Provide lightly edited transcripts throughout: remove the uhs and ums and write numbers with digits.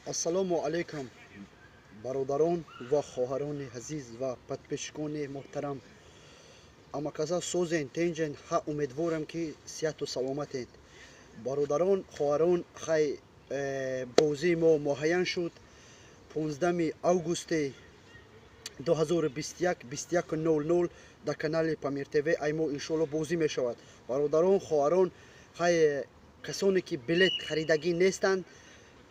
Ассалому алайкум, бародарон ва хоҳарони азиз ва подписчикони муҳтарам. Амаказа, созен, тенҷен? Ха, умедворам, ки сиҳату саломатед. Бародарон, хоҳарон, хай, бозии мо муайян шуд: 15 августи 2021, 21:00 дар канали Памир ТВ ай мо иншоалло бозӣ мешавад. Бародарон, хоҳарон, хай, касоне ки билет харидагӣ нестанд,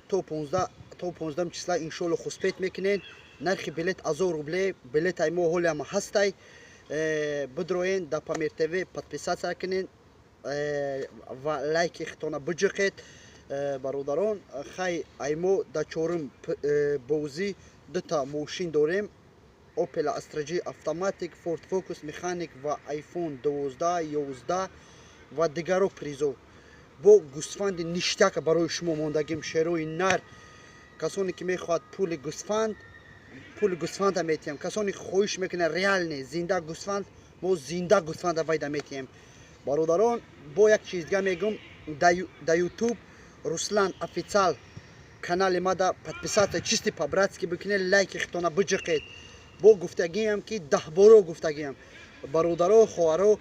то 15 числа иншоалло успеть мекунен. Нархи билет 1000 рубле. Билет ай мо ҳолиам ҳастай. Бидроен, дар Памир ТВ подписаться кунен ва лайки хитона биҷиқед. Бародарон, хай, ай мо дар чорум бозӣ дута мошин дорем: Opel Astra G автоматик, Ford Focus механик ва iPhone 12, 11 ва дигаро призо. Бо гӯсфанди ништяка барои шумо мондагим, шерои нар. Касоне ки мехоҳад пули гӯсфанд, пули гӯсфанда метиҳем. Касоне ки хоҳиш мекунад реальный зинда гӯсфанд, мо зинда гӯсфанда вайда метиҳем. Бародарон, бо як чиз дига мегӯм: да Ютуб Руслан Официал канали мада подписаться чисто по-братски бикунед, лайки хитона биҷиқед. Бо гуфтагиам, ки 10 боро гуфтагиам, бародаро, хоҳаро,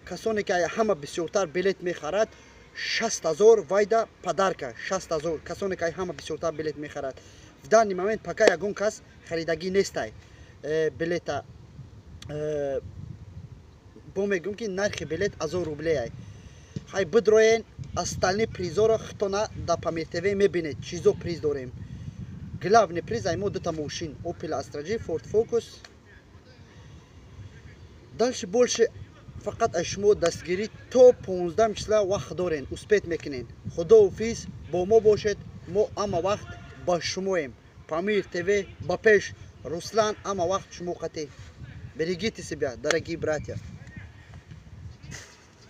касоне ки ҳама бисёртар билет мехарад, 60 000 вайда подарка, 60 000, касоне ки ҳама бисёртар билет мехарад. В данный момент пока ягон кас харидагӣ нестай билета. Бо мегӯм, ки нархи билет 1000 рублеай. Хай, бидроен, остальные призоро хитона да Памир ТВ мебинед, чизо приз дорем. Главный приз ай мо дута мошин: Opel Astra G, Ford Focus. Дальше больше фақат аз шумо дастгирӣ. То 15 числа вақт дорен, успеть мекунен. Худоҳофиз, бо мо бошед, мо ҳама вақт ба шумоем. Памир ТВ ба пеш, Руслан ҳама вақт шумо қатӣ. Берегите себя, дорогие братья.